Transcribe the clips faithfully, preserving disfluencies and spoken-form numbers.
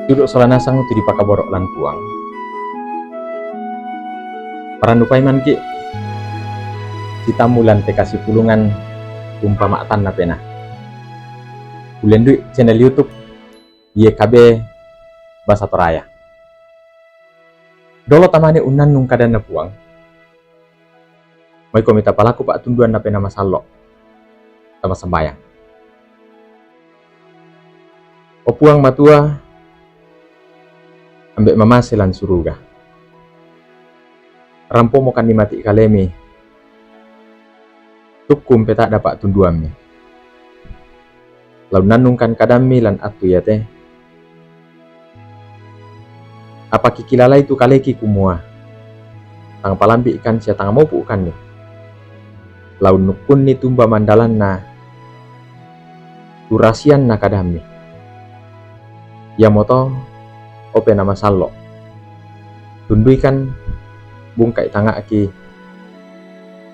Tudu sola nasang tu dipakaboro' lan Puang. Parannu paimanki' sitamu lan te kasipulungan umpama'tanna penaa. Ullendu'i channel YouTube Y K B Basa Toraya. Dolo tamane unnannung kadanna Puang, maikomi tapalaku pa'tunduanna Penaa Masallo', tama sambayang. O Puang Matua, Ambe' mamase lan suruga, rampomokanni mati' kalemi, tukku umpeta'da pa'tunduammi. La unnannungkan kadammi lan attu iate. Apa kikilalai tu kaleki kumua tang palambi'kan sia tang mopu'kanni. La unnukkunni tumba mandalanna tu rasianna kadammi. Iamoto, o Penaa Masallo', tunduikan bungkai tangnga'ki,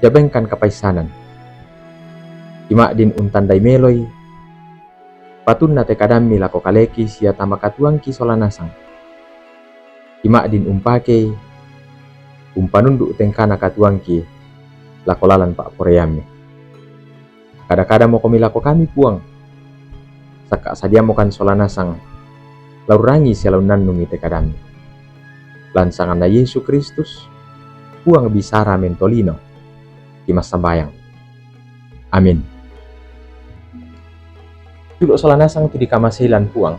sia bengkan kapaissanan. Kima'din untandai meloi patunna te kadammi lako kaleki sia tama katuoangki sola nasang. Kima'din umpakei umpanundu' tengkana katuoangki lako lalan pa'poraiammi. Kada-kadamokomi lako kami, Puang, sakka' sadiamokan sola nasang la urrangii sia la unnannungi te kadammi. Lan sanganna Yesu Kristus, Puang bisara mentolino, kimassambayang. Amin. Tudu sola nasang tu dikamasei lan Puang.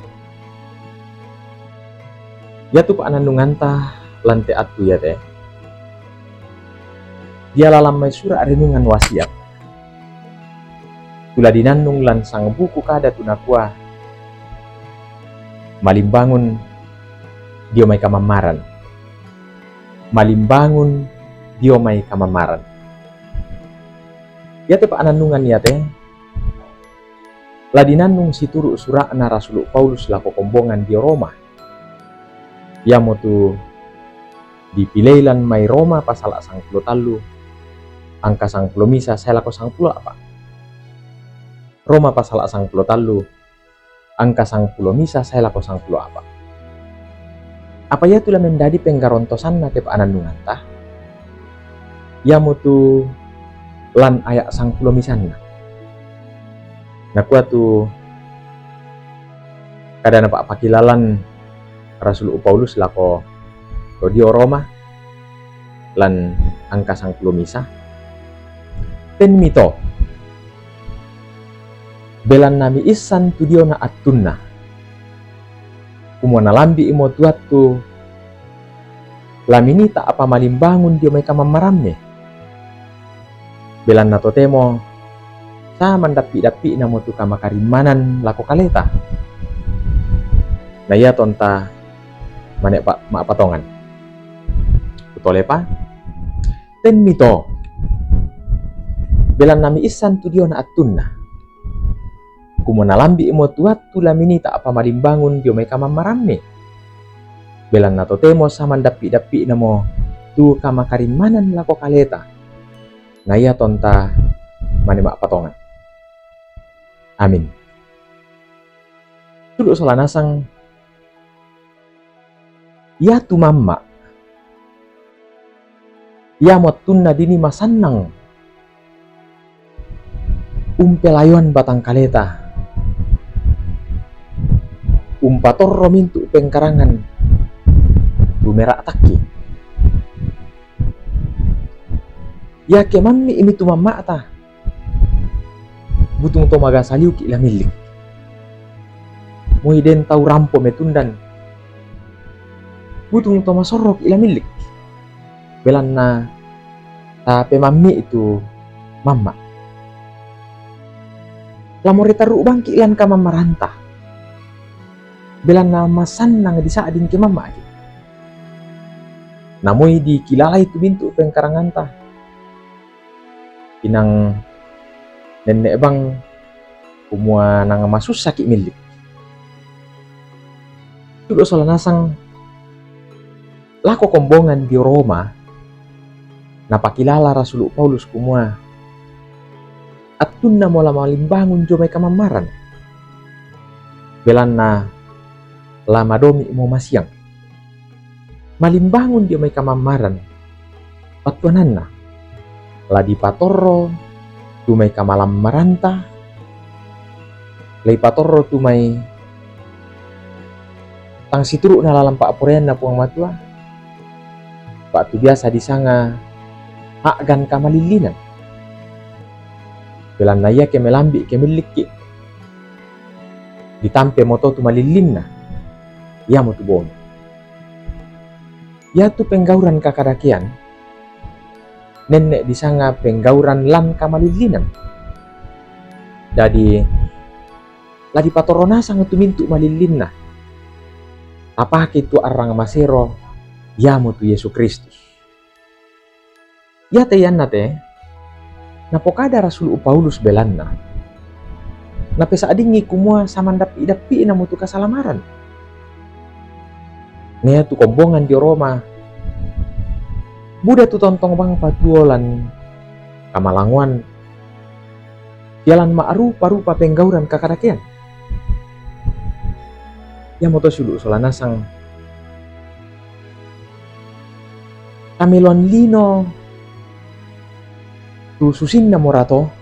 Iatu pa'nannunganta lan te attu iate, diala lan mai sura' renungan wasiat, tu la dinannung lan sangbuku kada tu nakua, Malimbangun dio mai kamammaran. Malimbangun dio mai kamammaran. Iate pa'nannungan iate la dinannung situru' sura'na Rasulu' Paulus lako kombongan dio Roma. Iamotu dipilei lan mai Roma pasala' sangpulo tallu, angka sangpulo misa sae lako sangpulo a'pa'. Roma pasala' sangpulo tallu, angka sangpulo misa sae lako sangpulo a'pa'. Apa iatu la mendadi penggarontosanna te pa'nannunganta? Iamotu lan aya' sangpulo misanna. Nakua tu kada napa'pakilalan Rasulu' Paulus lako to dio Roma lan angka sangpulo misa, tenmi to, belanna miissan tu diona attunna, kumua nalambi'imo tu attu la minita' apa malimbangun dio mai kamammarammi. Belanna totemo sa mandappi'-dappi'namo tu kamakarimmanan lako kaleta. Na iatonta mane pa-, ma'patongan. Kutolepa, tenmi to, belanna miissan tu diona attunna, kumua nalambi'imo tu attu la minita' apa malimbangun dio mai kamammarammi. Belanna totemo sa mandappi'-dappi'namo tu kamakarimmanan lako kaleta. Na iatonta mane ma'patongan. Amin. Tudu sola nasang, iatu mamma', iamo attunna dini masannang umpelayoan batang kaleta, umpatorro mintu' pengkarangan tu mera'takki. Iake mammi'mi tu mamma'ta, butung to magasaliuki' la millik. Moi den tau rampo metundan, butung to masorroki' la millik. Belanna tapemammi'i tu mamma'. La more tarru' bangki' lan kamammaranta, belanna masannang disa'dingki mamma'ki. Na moi dikilalai tu mintu' pengkaranganta, inang nenne' bang kumua nang masussaki' millik. Tudu sola nasang, lako kombongan dio Roma, napakilala Rasulu' Paulus kumua attunnamo la malimbangun dio mai kamammaran. Belanna la madomi' mo masiang. Malimbangun dio mai kamammaran pattuananna, la dipatorro tu mai kamalammaranta, la dipatorro tu mai tang situru'na lalan pa'poraianna Puang Matua, ba'tu biasa disanga a'gan kamalillinan. Belanna iake melambi' ke millikki', ditampe mo to tu malillinna, iamotu bongi. Iatu penggauran kakadakean nenne' disanga penggauran lan kamalillinan. Dadi, la dipatorro nasang tu mintu' malillinna, tapake tu arrang masero, iamotu Yesu Kristus. Iate iannate napokada rasulu' Paulus belanna, napesa'dingngi kumua samandappi'-dappi'na mo tu kasalamaran. Na iatu kombongan dio Roma, buda tu tontong bangpa tuo lan kamalangoan, sia lan ma'rupa-rupa penggauran kakadakean. Iamoto sulu' sola nasang kameloan lino tu susinna morato,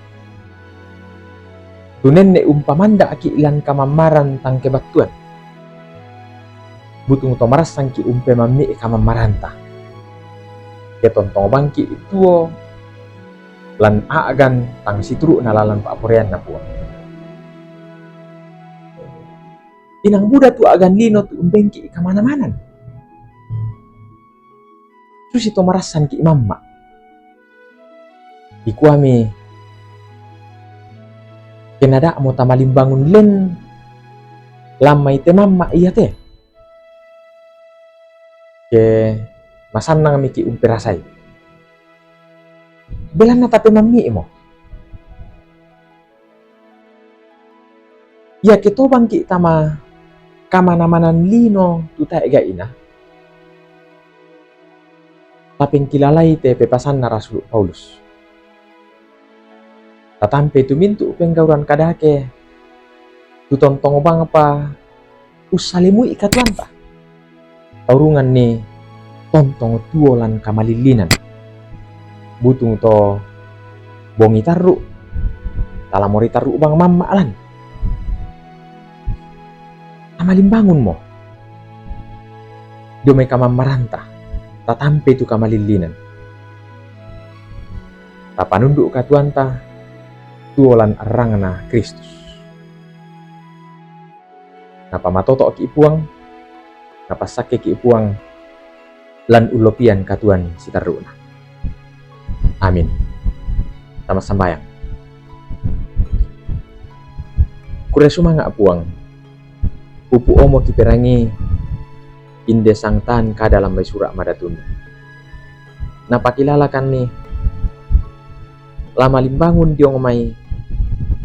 tu nenne' umpamanda'ki' lan kamammaran tang kebattuan. Butung to marassangki' umpemammi'i kamammaranta, ke tontong bangki' tuo lan a'gan tang situru'na lalan pa'poraianna Puang. Inang buda tu a'gan lino tu umbengki' kamana-manan. Susi to marassangki' mamma'. Ikuami, ke nada'mo tamalimbangun len lan mai te mamma' iate, ke masannangmiki' umperasai. Belanna tapemammi'mo. Iake tobangki' tama kamana-manan lino tu tae' ga'ina, tapengkilalai te pepasanna rasulu' Paulus. Tatampei tu mintu' penggauran kadake, tu tontong bangpa ussalimui katuoanta. Taurunganni tontong tuo lan kamalillinan. Butung to bongi tarru', talamori tarru' bang mamma' lan. Tamalimbangunmo dio mai kamammaranta, tatampei tu kamalillinan. Tapanundu' katuoanta tuo lan arrangna Kristus. Napamatoto'ki' Puang, napassakkeki' Puang, lan ullopian katuoan sitarru'na. Amin. Tamassambayang. Kurre sumanga' Puang, pupu' omo kiperangi inde sangtan kada lan mai Sura' Madatunu. Napakilalakanni la malimbangun diong mai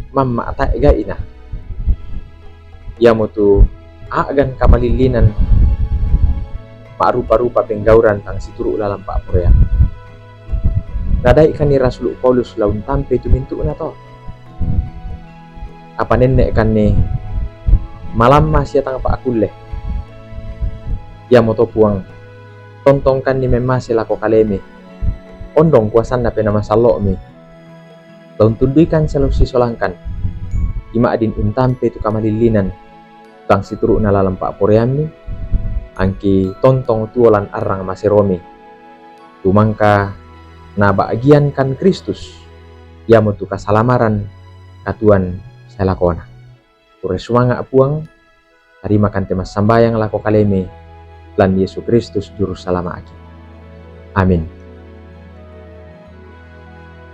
mamma' tae' ga'ina. Iamotu a'gan kamalillinan ma'rupa-rupa penggauran tang situru' lalan pa'poraian. Nadai'kanni rasulu' Paulus la untampei tu mintu'na to. Apa nenne'kanni malamma sia tang pa'akulle. Iamoto Puang, tontongkanni memmase lako kalemi. Ondong kuasanna Penaa Masallo'mi. La untunduikan sia la ussisolangkan. Ima'din untampei tu kamalillinan tang situru'na lalan pa'poraiammi, angki tontong tuo lan arrang maseromi. Tu mangka naba'giankan Kristus, iamotu kasalamaran katuoan sae lakona. Kurre sumanga' Puang, tarimakan te massambayang lako kalemi, lan Yesu Kristus Juru Salama'ki. Amin.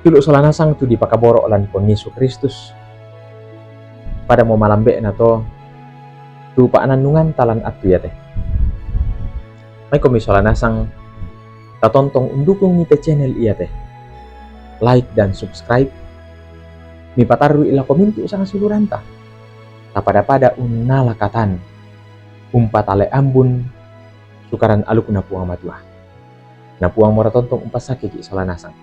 Tulu' sola nasang tu dipakaboro' lan Puang Yesu Kristus. Padamo malambe'na to tu pa'nannunganta lan attu iate. Maikomi sola nasang tatontong undukungngi te channel iate. Like dan subscribe. Mipatarru'i lako mintu' sangasuluranta. Tapada-pada unnala katan, umpatale ambun Sukaran alukna Puang Matua. Na Puang mora tontong umpassakkeki' sola nasang.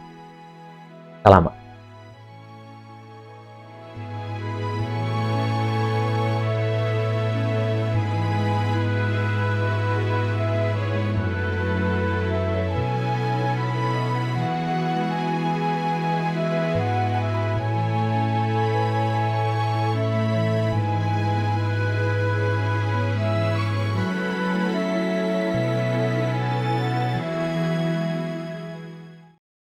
Salama'.